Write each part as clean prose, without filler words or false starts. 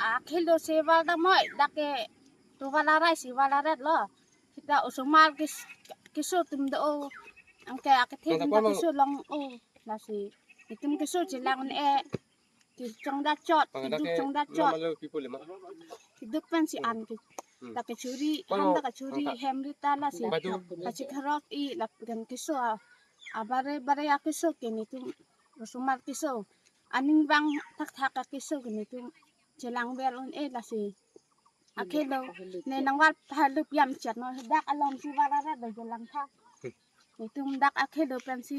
Akhilo sewa da moi dake tu wala rai si wala ret lo kita usumal kis kisu tum do angke akthi da kisu long o la si itum kisu chilang e ki chong da chot ki duk chong da chot ki duk pen si an ki da ke churi ham da ke churi hemrita la si ka chi kharok i la gan kisu a bare bare ya kisu ke ni tum usumal kisu aning bang thak thak ka kisu ke ni tum chilang bel on e la si akhelo ne nangwal phalup yam chat no dak alom si wala ra do jalang tha ni tum dak akhelo pen si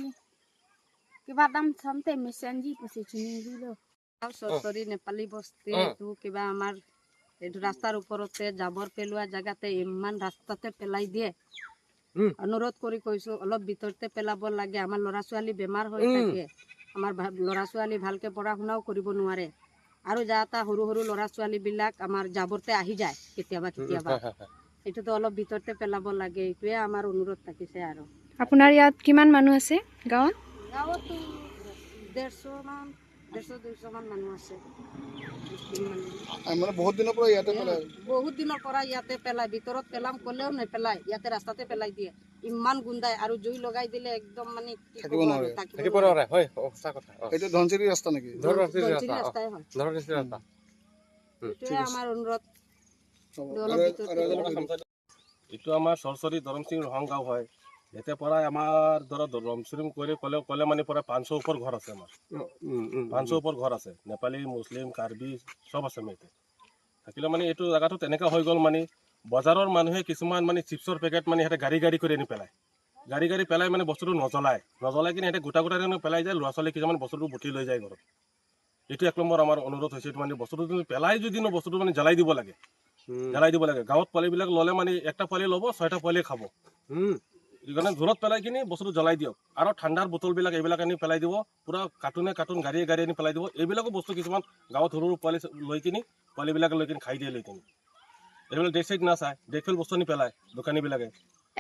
কিবা দাম থমতে মিছেন G পুছি চিনি দিলো। চৰচৰি নেপালী বস্তি এইটো কিবা আমাৰ এইটো ৰাস্তাৰ ওপৰতে জাবৰ পেলোৱা জেগাতে ইমান ৰাস্তাতে পেলাই দিয়ে। অনুৰোধ কৰি কৈছো, অলপ ভিতৰতে পেলাব লাগে। আমাৰ ল'ৰা ছোৱালী বেমাৰ হৈ থাকে, আমাৰ ল'ৰা ছোৱালী ভালকে পঢ়া শুনাও কৰিব নোৱাৰে। আৰু যা তা সৰু সৰু ল'ৰা ছোৱালীবিলাক আমাৰ জাবৰতে আহি যায় কেতিয়াবা কেতিয়াবা। এইটোতো অলপ ভিতৰতে পেলাব লাগে, এইটোৱে আমাৰ অনুৰোধ থাকিছে। আৰু আপোনাৰ ইয়াত কিমান মানুহ আছে গাঁৱত? গাঁৱতো 150 মান, 150 200 মান মানুহ আছে। মানে বহুত দিনৰ পৰা ইয়াতে পেলাই? বহুত দিনৰ পৰা ইয়াতে পেলাই। ভিতৰত পেলাম ক'লেও নেপেলাই, ইয়াতে ৰাস্তাতে পেলাই দিয়ে। ইমান গোন্ধাই আৰু জুই লগাই দিলে একদম মানে কি থাকিব ক'ব আৰু, নোৱাৰে। থাকিব নোৱাৰে, হয়, সঁচা কথা। এইটো ধনশিৰি ৰাস্তা নেকি? ধনশিৰি ৰাস্তাই হয়। ধনশিৰি ৰাস্তা। এইটোৱে আমাৰ অনুৰোধ। হ'ব। অলপ আৰু ভিতৰতে আৰু এজনক কৈ দিয়ক। এইটো আমাৰ সৰস্বতী ধৰমসিং ৰহং গাঁও হয়। ইয়াতে পৰাই আমাৰ ধৰক ৰমচৰিম কৰি ক'লে ক'লে মানে প্ৰায় 500 ওপৰ ঘৰ আছে আমাৰ। 500 ওপৰ ঘৰ আছে, নেপালী, মুছলিম, কাৰ্বি চব আছে। আমাৰ ইয়াতে থাকিলে মানে এইটো জেগাটো তেনেকুৱা হৈ গ'ল, মানে বজাৰৰ মানুহে কিছুমান মানে চিপছৰ পেকেট মানে সিহঁতে গাড়ী গাড়ী কৰি আনি পেলায়। গাড়ী গাড়ী পেলাই মানে বস্তুটো নজ্বলায়, নজ্বলাই কিনে সিহঁতে গোটা গোটা আনি পেলাই যায়। ল'ৰা ছোৱালী কিছুমান বস্তুটো বুটি লৈ যায় ঘৰত। এইটো এক নম্বৰ আমাৰ অনুৰোধ হৈছে, এইটো মানে বস্তুটো তুমি পেলাই যদি ন বস্তুটো মানে জ্বলাই দিব লাগে, জ্বলাই দিব লাগে। গাঁৱত পোৱালিবিলাক ল'লে মানে একটা পোৱালি ল'ব, ছয়টা পোৱালিয়ে খাব। সেইকাৰণে দূৰত পেলাই কিনি বস্তুটো জ্বলাই দিয়ক। আৰু ঠাণ্ডাৰ বটলবিলাক এইবিলাক আনি পেলাই দিব, পূৰা কাৰ্টুনে কাৰ্টুন, গাড়ীয়ে গাড়ী আনি পেলাই দিব। এইবিলাকো বস্তু কিছুমান গাঁৱত সৰু সৰু পোৱালি লৈ কিনি, পোৱালিবিলাকে লৈ কিনি খাই দিয়ে লৈ কিনি। এইবিলাক ডেট চেট নাচায়, ডেট ফেল বস্তু আনি পেলায় দোকানীবিলাকে।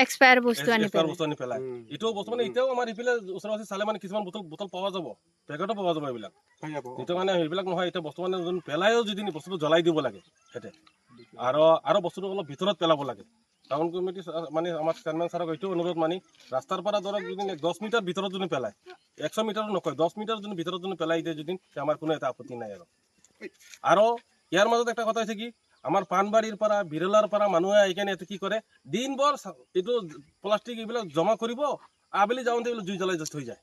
এক্সপায়াৰ বস্তু আনি এক্সপায়াৰ পেলাই। বস্তু আনি পেলায়। এইটোও বস্তু মানে এতিয়াও আমাৰ ইফালে ওচৰে পাজৰে চালে মানে কিছুমান বটল বটল পোৱা যাব, পেকেটো পোৱা যাব এইবিলাক। সেইটো মানে সেইবিলাক নহয়। এতিয়া বস্তু মানে যোন পেলায়ো যদি বস্তুটো জ্বলাই দিব লাগে সিহঁতে। আৰু আৰু বস্তুটো অলপ ভিতৰত পেলাব লাগে। টাউন কমিটি মানে আমাৰ চেয়াৰমেন ছাৰক এইটো অনুৰোধ, মানে ৰাস্তাৰ পৰা ধৰক যদি 10 মিটাৰ ভিতৰত যদি পেলায়, 100 মিটাৰো নকয়, 10 মিটাৰ যদি ভিতৰত যদি পেলাই দিয়ে যদি, তে আমাৰ কোনো এটা আপত্তি নাই। আৰু আৰু ইয়াৰ মাজত এটা কথা হৈছে কি, আমাৰ পাণবাৰীৰ পৰা, বিৰলাৰ পৰা মানুহে আহি কেনে ইয়াতে কি কৰে, দিনভৰ এইটো প্লাষ্টিক এইবিলাক জমা কৰিব, আবেলি যাওঁতে এইবিলাক জুই জ্বলাই থৈ যায়।